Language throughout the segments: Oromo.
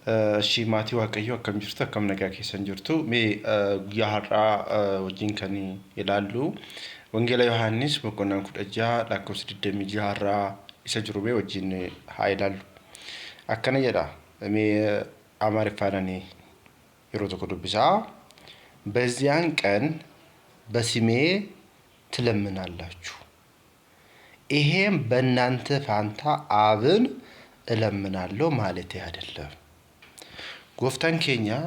Ishii maatii Waaqayyoo, akkam jirtu? Akkam nagaa keessan jirtu? Mee guyyaa har'aa wajjin kan ilaallu Wangeela Yohaannis boqonnaa 16 lakkoofsa 26 irraa isa jiru mee wajjin haa ilaallu. Akkana jedha, mee Amaariffaadhaan yeroo tokko dubbisaa. በዚያን ቀን በስሜ ትለምናላችሁ፣ ይሄም በእናንተ ፋንታ አብን እለምናለሁ ማለቴ አይደለም። Gooftaan keenya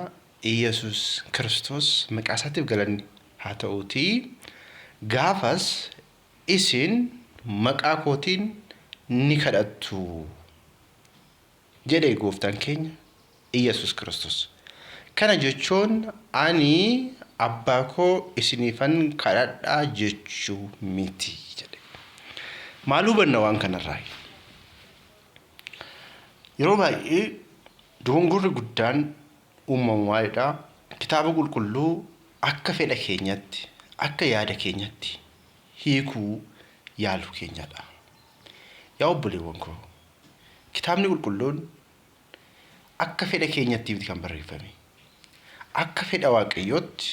Iyyasuus Kiristoos maqaa isaatiif galanni haa ta'uutii, gaafas isin maqaa kootiin ni kadhattu jedhe gooftaan keenya Iyyasuus Kiristoos. Kana jechuun ani abbaa koo isiniifan kadhadhaa jechuu miti jedhe. Maal hubanna waan kanarraa? Yeroo baay'ee dogongorri guddaan uumamu maalidhaa? Kitaaba qulqulluu akka fedha keenyatti, akka yaada keenyatti hiikuu yaaluu keenyadha. Yaa obboleewwan koo, kitaabni qulqulluun akka fedha keenyatti miti kan barreeffame. Akka fedha Waaqayyootti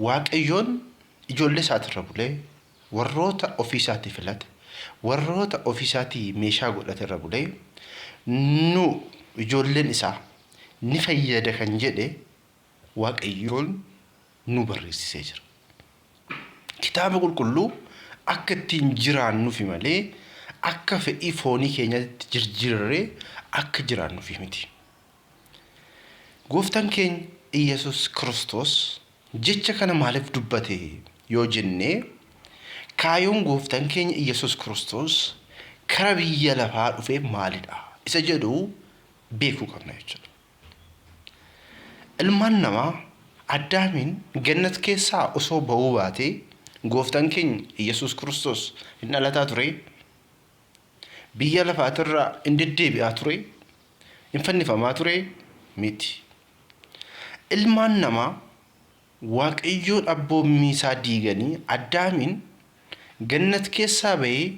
Waaqayyoon ijoollee isaatirra bulee, warroota ofii isaatii filate, warroota ofii isaatii meeshaa godhate irra bulee, nu ijoolleen isaa ni fayyada kan jedhe Waaqayyoon nu barreessisee jira. Kitaaba qulqulluu akka ittiin jiraannuufi malee akka fedhii foonii keenyatti jirjiirree akka jiraannuufi miti. Gooftaan keenya Iyyasuus Kiristoos jecha kana maaliif dubbate yoo jennee, kaayoon gooftaan keenya Iyyasuus Kiristoos kara biyya lafaa dhufee maalidha isa jedhu beekuu qabna jechuudha. Ilmaan namaa Addaamiin gannat keessaa osoo ba'uu baatee gooftaan keenya Iyyasuus Kiristoos hin dhalataa ture, biyya lafaatirraa hin deddeebi'aa ture, hin fannifamaa ture miti. Ilmaan namaa Waaqayyoon abboommii isaa diiganii Addaamiin gannat keessaa ba'ee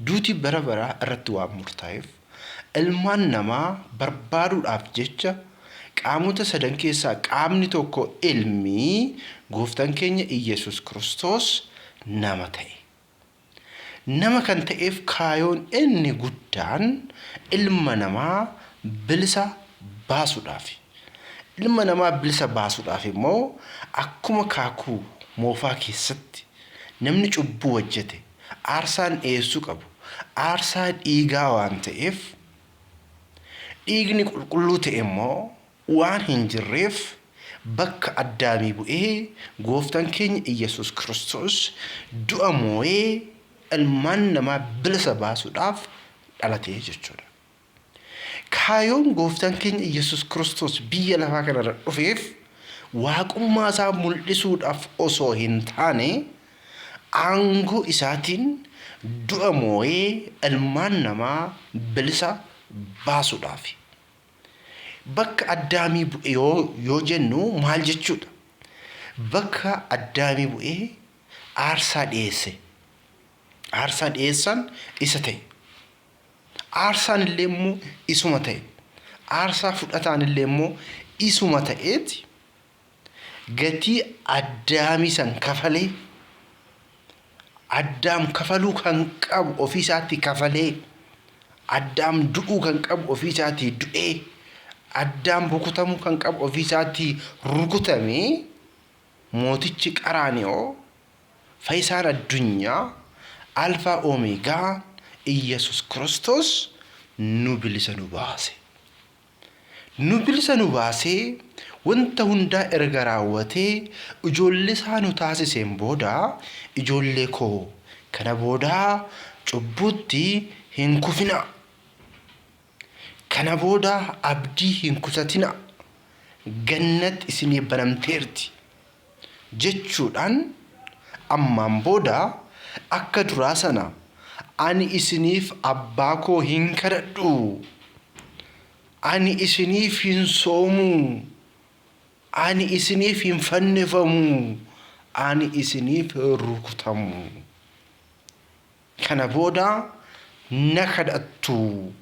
duuti bara baraa irratti waan murtaa'eef, ilmaan namaa barbaaduudhaaf jecha qaamota sadan keessaa qaamni tokko ilmi gooftaan keenya Iyyasuus Kiristoos nama ta'e. Nama kan ta'eef kaayoon inni guddaan ilma namaa bilisa baasuudhaafi. Ilma namaa bilisa baasuudhaaf immoo akkuma kaakuu moofaa keessatti namni cubbuu hojjete aarsaan dhiyeessuu qabu aarsaa dhiigaa waan ta'eef, dhiigni qulqulluu ta'e immoo waan hin jirreef, bakka Addaamii bu'ee gooftaan keenya Iyyasuus Kiristoos du'a moo'ee ilmaan namaa bilisa baasuudhaaf dhalate jechuudha. Kaayoon gooftaan keenya Iyyasuus Kiristoos biyya lafaa kanarra dhufeef waaqummaa isaa mul'isuudhaaf osoo hin taane, aangoo isaatiin du'a moo'ee ilmaan namaa bilisa baasuudhaafi. Bakka Addaamii bu'e yoo jennu maal jechuudha? Bakka Addaamii bu'ee aarsaa dhiyeesse. Aarsaa dhiyeessaan isa ta'e. Aarsaan illee immoo isuma ta'e. Aarsaa fudhataan illee immoo isuma ta'eeti gatii Addaamii san kafalee, Addaam kafaluu kan qabu ofii isaatii kafalee, Addaam du'uu kan qabu ofii isaatii du'ee, Addaam rukutamuu kan qabu ofii isaatii rukutamee, mootichi Qaraani'oo, fayyisaan addunyaa, Alfaa Omeegaa Iyyasuus Kiristoos nu bilisa nu baase. Nu bilisa nu baasee wanta hundaa erga raawwatee ijoollee isaa nu taasiseen booda, ijoollee koo, kana booda cubbuutti hin kufinaa. Kana booda abdii hin kutatinaa. Gannat isinii banamteerti jechuudhaan, ammaan booda akka duraa sana ani isiniif abbaa koo hin kadhadhu. Ani isiniif hin soomu. Ani isiniif hin fannifamu. Ani isiniif hin rukutamu. Kana booda na kadhattu.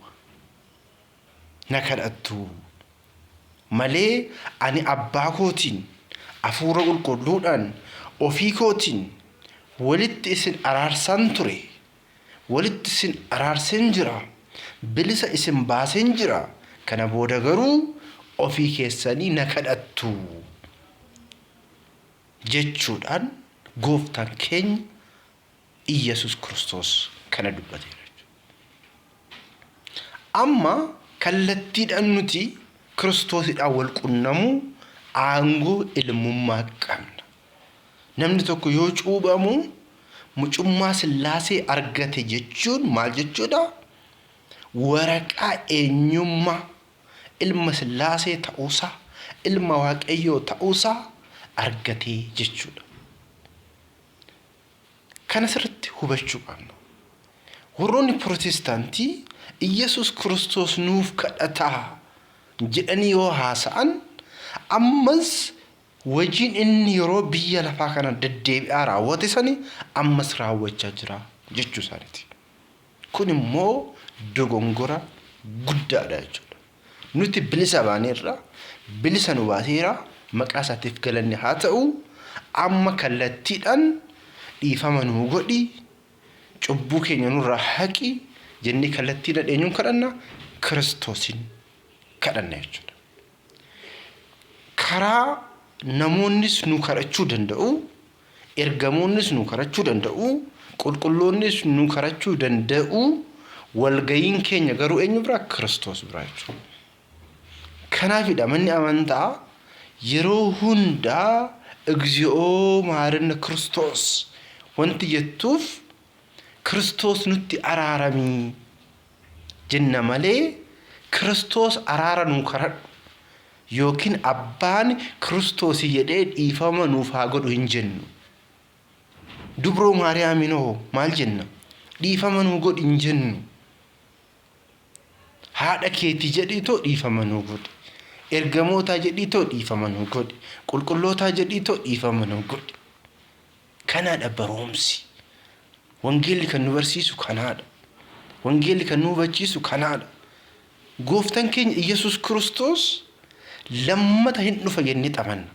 Na kadhattu. Malee ani abbaa kootiin hafuura qulqulluudhaan ofii kootiin walitti isin araarsaan ture. Walitti isin araarseen jira. Bilisa isin baaseen jira. Kana booda garuu ofii keessanii na kadhattu jechuudhaan gooftaan keenya Iyyasuus Kiristoos kana dubbateera jechuudha. Amma kallattiidhaan nuti Kiristoosidhaan wal qunnamuu aangoo ilmummaa qabna. Namni tokko yoo cuuphamu mucummaa Sillaasee argate jechuun maal jechuudha? Waraqaa eenyummaa ilma Sillaasee ta'uusaa, ilma Waaqayyoo ta'uusaa argate jechuudha. Kana sirriitti hubachuu qabna. Warroonni Pirootestaantii Iyyasuus Kiristoos nuuf kadhataa jedhanii yoo haasa'an ammas hojiin inni yeroo biyya lafaa kana deddeebi'aa raawwate sani ammas raawwachaa jira jechuu isaaniiti. Kun immoo dogongora guddaadha jechuudha. Nuti bilisa baaneerra, bilisa nu baaseera, maqaa isaatiif galanni haa ta'u, amma kallattiidhaan dhiifama nuu godhi, cubbuu keenya nurraa haqi jennee kallattiidhaan eenyuun kadhanna? Kiristoosin kadhanna jechuudha. Karaa namoonnis nu kadhachuu danda'u, ergamoonnis nu kadhachuu danda'u, qulqulloonnis nu kadhachuu danda'u, walga'iin keenya garuu eenyu biraa? Kiristoos biraa jechuudha. Kanaafidha manni amantaa yeroo hundaa እግዚኦ መሐረነ Kiristoos wanti jettuuf Kiristoos nutti araaramii jenna malee Kiristoos araara nuu kadhadhu yookiin abbaan Kiristoos jedhee dhiifama nuuf haa godhu hin jennu. Dubroo Maariyaamiin hoo maal jenna? Dhiifama nuu godhi hin jennu. Haadha keetii jedhiitoo dhiifama nuu godhi. Ergamootaa jedhiitoo dhiifama nuu godhi. Qulqullootaa jedhiitoo dhiifama nuu godhi. Kanaadha barumsi. Wangeelli kan nu barsiisu kanaadha. Wangeelli kan nu hubachiisu kanaadha. Gooftaan keenya Iyyasuus Kiristoos lammata hin dhufa jennee amanna.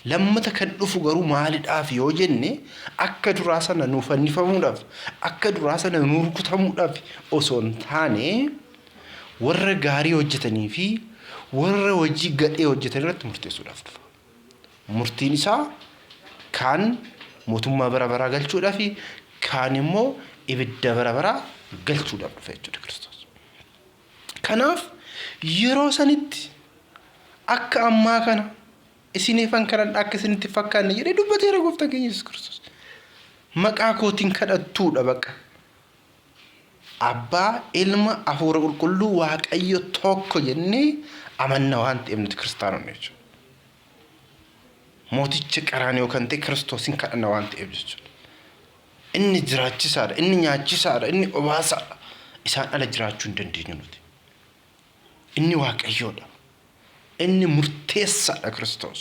Lammata kan dhufu garuu maalidhaaf yoo jenne akka duraa sana nu fannifamuudhaaf, akka duraa sana nu rukutamuudhaaf osoo hin taane warra gaarii hojjetanii fi warra hojii gadhee hojjetan irratti murteessuudhaaf dhufa. Murtiin isaa kaan mootummaa bara baraa galchuudhaa fi kaan immoo ibidda bara baraa galchuudhaaf dhufa jechuudha Kiristoos. Kanaaf yeroo sanitti akka ammaa kana isiniifan kadhadha akka isinitti fakkaanne jedhee dubbateera gooftaan keenya Yesuus Kiristoos. Maqaa kootiin kadhattuudha bakka. Abbaa, Ilma, Hafuura Qulqulluu Waaqayyo tokko jennee amanna waan ta'eef nuti kiristaanonni jechuudha. Mooticha qaraaniyoo kan ta'e Kiristoosin kadhanna waan ta'eef jechuudha. Inni jiraachisaadha, inni nyaachisaadha, inni obaasaadha. Isaan ala jiraachuu hin dandeenyu nuti. Inni Waaqayyoodha. Inni murteessaadha Kiristoos.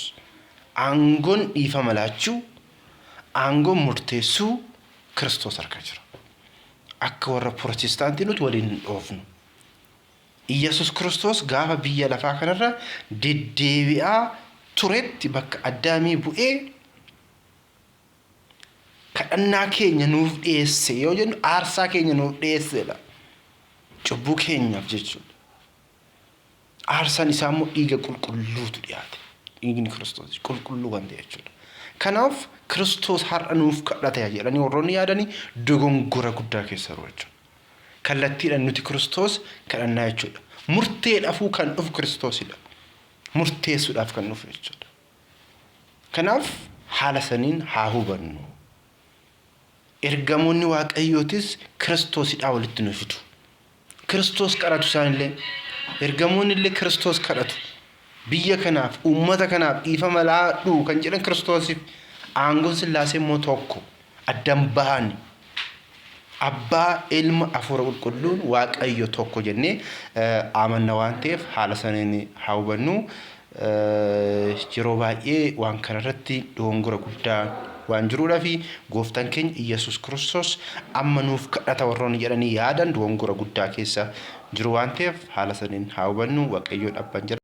Aangoon dhiifama laachuu, aangoon murteessuu Kiristoos harka jira. Akka warra Pirootestaantii nuti waliin hin dhoofnu. Iyyasuus Kiristoos gaafa biyya lafaa kanarra deddeebi'aa turetti bakka Addaamii bu'ee kadhannaa keenya nuuf dhiyeesse yoo jennu aarsaa keenya nuuf dhiyeessedha. Cubbuu keenyaaf jechuudha. Aarsaan isaa immoo dhiiga qulqulluutu dhiyaate. Dhiigni Kiristoos qulqulluu kan ta'e jechuudha. Kanaaf Kiristoos har'a nuuf kadhata jedhanii warroonni yaadanii dogongora guddaa keessa jiru jechuudha. Kallattiidhaan nuti Kiristoos kadhannaa jechuudha. Murteedhaafuu kan dhufu Kiristoosidha. Murteessuudhaaf kan dhufu jechuudha. Kanaaf haala saniin haa hubannu. Ergamoonni Waaqayyootis Kiristoosidhaa walitti nu fidu. Kiristoos kadhatu isaanillee. Ergamoonni illee Kiristoos kadhatu. Biyya kanaaf, uummata kanaaf dhiifama laadhu kan jedhan Kiristoosiif. Aangoon Sillaasee immoo tokko. Addan bahani. Abbaa, Ilma, Hafuura Qulqulluun Waaqayyo tokko jennee amanna waan ta'eef haala saniin haa hubannu. Yeroo baay'ee waan kanarratti dogongora guddaa waan jiruudhaa fi gooftaan keenya Iyyasuus Kiristoos amma nuuf kadhata warroonni jedhanii yaadan dogongora guddaa keessa jiru waan ta'eef haala saniin haa hubannu. Waaqayyoon abbaan jira.